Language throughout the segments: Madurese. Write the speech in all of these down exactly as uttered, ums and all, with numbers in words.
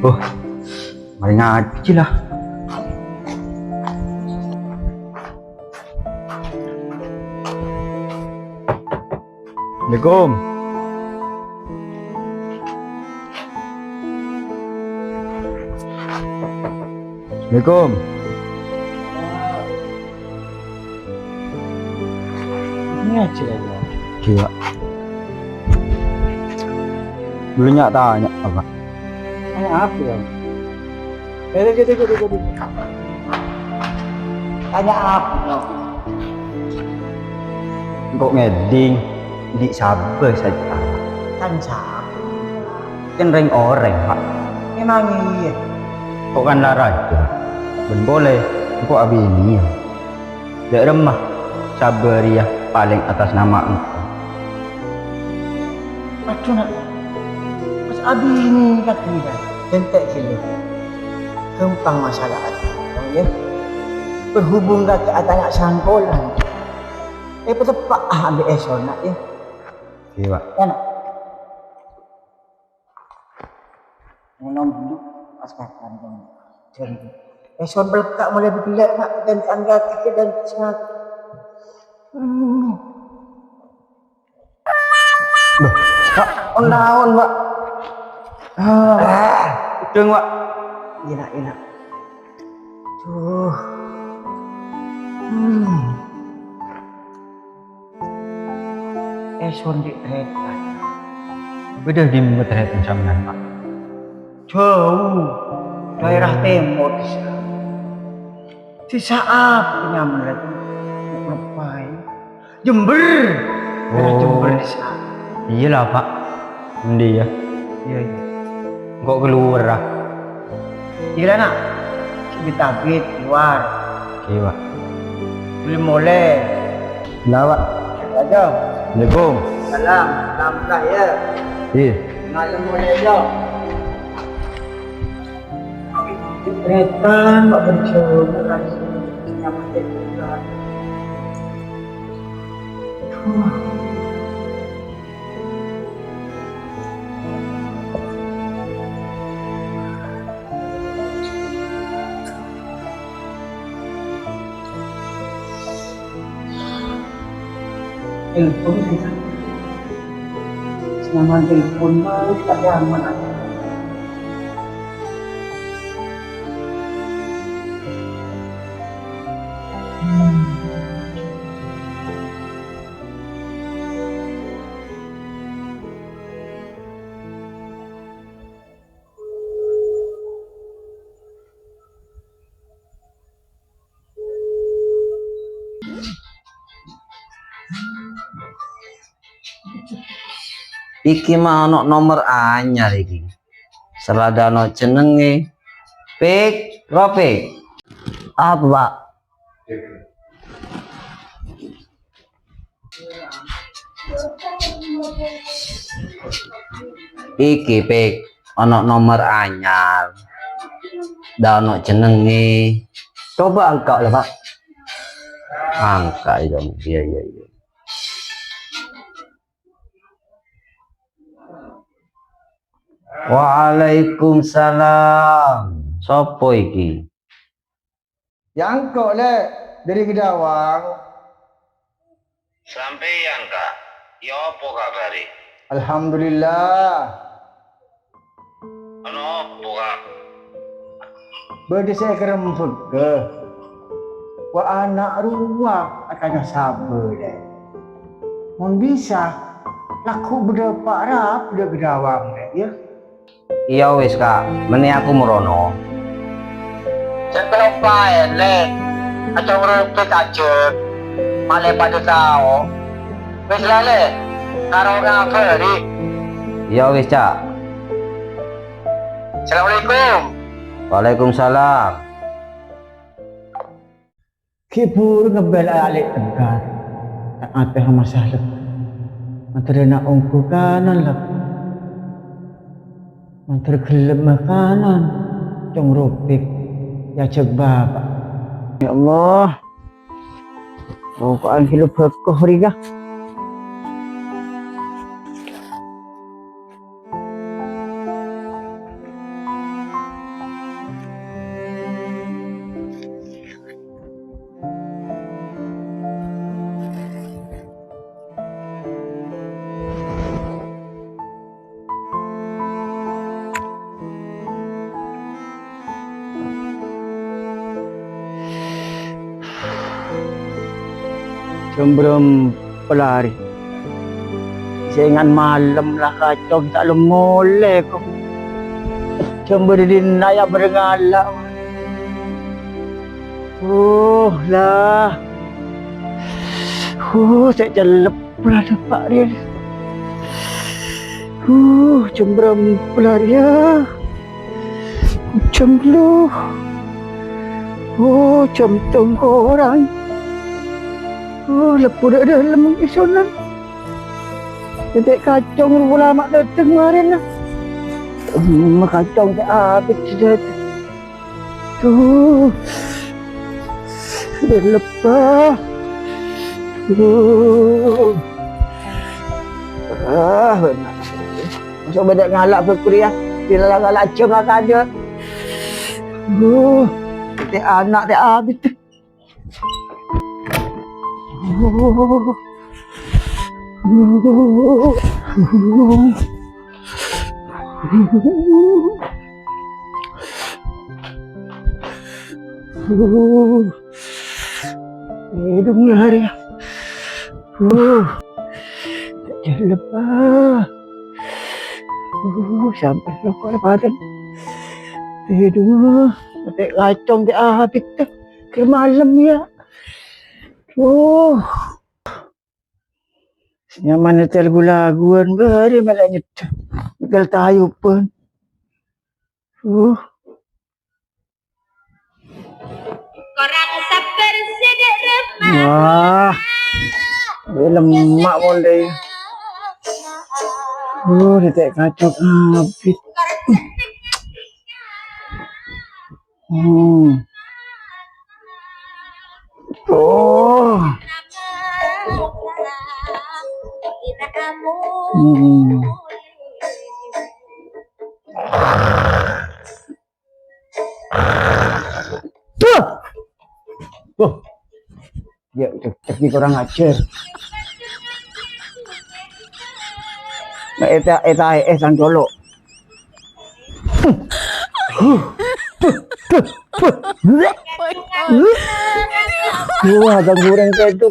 Wah, mari ngajhi lah. Assalamualaikum. Assalamualaikum. Ini aja ya. Iya. Dulu nyak tanya apa? Tanya apa ya? Eh, gitu, gitu, gitu. Tanya apa ya? Engko' ngèdhing, andi' sabâ sajjhâ. Kan sabâ? Kan rèng-orèng, Pak. Memang iyâ. Kok kan la rajâ? Bân polè, engko' abiniyâ. Dâ' remma, sabâ rèya palèng atas nama engko'. Aduh, Na'. Pas abiniyâ kabiniyân, ghântè' ghâllu. Ghâmpang masalah atè, yâ. Berhubung kakè atanya sangkolan. Eh, pateppa' ambi' èsonna, yâ. Iyâ, Pak. Yâ, Na'. Ngono dulu, pas kakan, kan. Jan. Èson pelka' molaè bellâ', Pak. Gantian kakè, ganti sènga'. Hmm. Loh, Pak, on-taon, Pak. Ah, ghedhâng, Pak. Iyâ, Na', iyâ, Na'. Duh. Hmm. Èson andi' tarètan. Bâdâ è dimma tarètan sampèyan, Pak? Jhâu, daerah timor, Desa. Desa apa nyamana itu? Kok lupa ya? Jember. Daerah Oh. Jember, Desa. Iyâ la, Pak. Andi' yâ? Iyâ, iyâ. Engko' kalowar, ah. Iyâ la, Na'. Bit-abit kalowar. Iyâ, Pak. Bâli molè. Iyâ, Pak. Assalamualaikum. Waalaikum. Salam. Salam, yâ. Iyâ. Malem molè, yâ. Tarètan, Pak, berjuang, kan. Nyamana tarètan. Aduh. Telepon, selamat telepon, Mas, tak ada aman. Hmm. Iki ma' ono' nomer anyar iki. Sè la dâ' ono' jenengngè. Pik, Ropik. Apa, Pak? Iki, Pik, ono' nomer anyar. Dâ' ono' jenengngè. Coba angka' la, Pak. Angka' iyâ, iyâ, iyâ, iyâ. Waalaikumsalam. Sapa iki? Yâ engko', Lè', dâri Gedawang. Sampèyan, Ka'? Yâ apa kabhârè? Alhamdulillah. Ana apa, Ka'? Bâdâ sè èkarembhâghâ. Wa ana' rowa atanya sabâ, Lè'. Mon bisa, lagghu' bâdâ pa'-rapa' dâ' Gedawang, Lè', yâ. Iyâ wis, Ka', mènnè aku morono. Jhâ' kaloppaè, Lè'. Acong Ropik ajhâk. Malè padâ tao. Wis la, Lè'. Karo ngabhâri. Iyâ wis, Ca'. Assalamualaikum. Waalaikumsalam. Ghi' bhuru ngebbhâl alè' tengghâr, ta' atè masalep. Mandhâr na' ongghu kanan, lep. Mandhâr ghellem makanan, Cong Ropik, èajhâk Bapa'. Ya Allah, roko'an kilo bhâko rèya. Jembram pelari. Sèngan malem la kacong ta' lem molè, ko'. Jembram dinna' ya' bâreng ala'. Uh, la. Uh, sè cellep la dâpa' rèya. Uh, jembram pelari ya. Jam tello. Oh, jam tello korang. Oh, lebbhu dâ' dâlem èsonan. Tètè' kacong rowa la ma' dâteng marèna. Hmm, kacong ta' abit sè dâteng. Tuh. Lebbhu. Tuh. Ah, bhender. Masa' bâdâ ngala' bhâkri ya? Bilâ ngala' jâng akadâ. Duh, tè' ana' tè' abit. Aduh, ngeri. Uh, cellep, ah. Uh, sampè' loko' la padâ. Aduh, tè' kacong tè' abit, tè'. Kèr malem ya. Uh. Nyaman nyetel ghu-laghuwân bâri' mèlè nyeddhâ. Nyetel tayuban. Uh. Korang sabbhâr sè dâ' remma. Wah. Ini lemak mon deh. Uh, tètè' kacok abit. Hmm. Oh. Hmm. Tuh. Tuh. Ya, itu, tapi kurang ajar. Nah, eta, eta, eh, sang colo. Wah, ganggu orang kayak itu.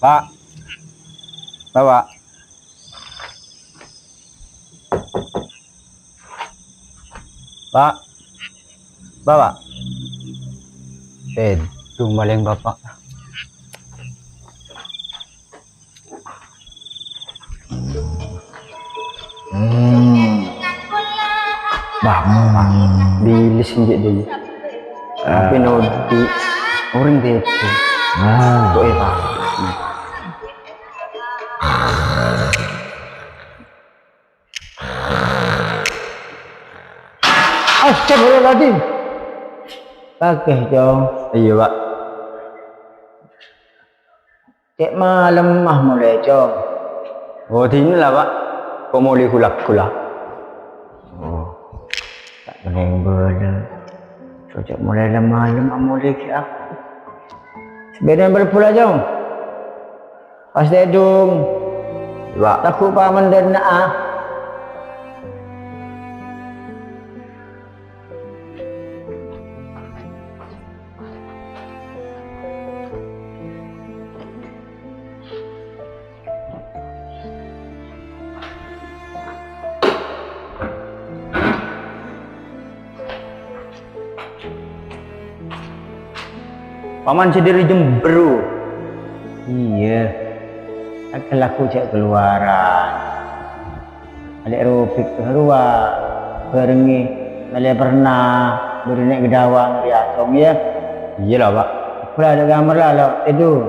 Pak. Bapak. Pak. Bapak. Tèdung palèng Bapak. Hmm. Bang, bang. Bilis enjek dulu. Tapi nodi orang itu. Ah. Kok ya, Pak? Astagfirullahaladzim. Oke, Cong. Iya, Pak. Cè' malem ah molè, Cong. Oh, dinna la, Pak. Ko' molè ghu-lagghu la. Oh. Ta' kennèng bâlâ. Cocok molè la malem ah molè ghi' aku. Bâdâ bâlâ pula, Cong. Pas tèdung. Pak. Tagghu' pamendhâna, ah. Paman sè dâri Jembro. Iyâ. Agghâl aku jhâ' kalowaran. Alè' Robik rowa bhârengngè, mèlè perna, bâdâ nè' Gdawang rèya, Cong, yâ? Iyâ la, Pak. Bâlâ dâ' kamar la, lo, tèdung.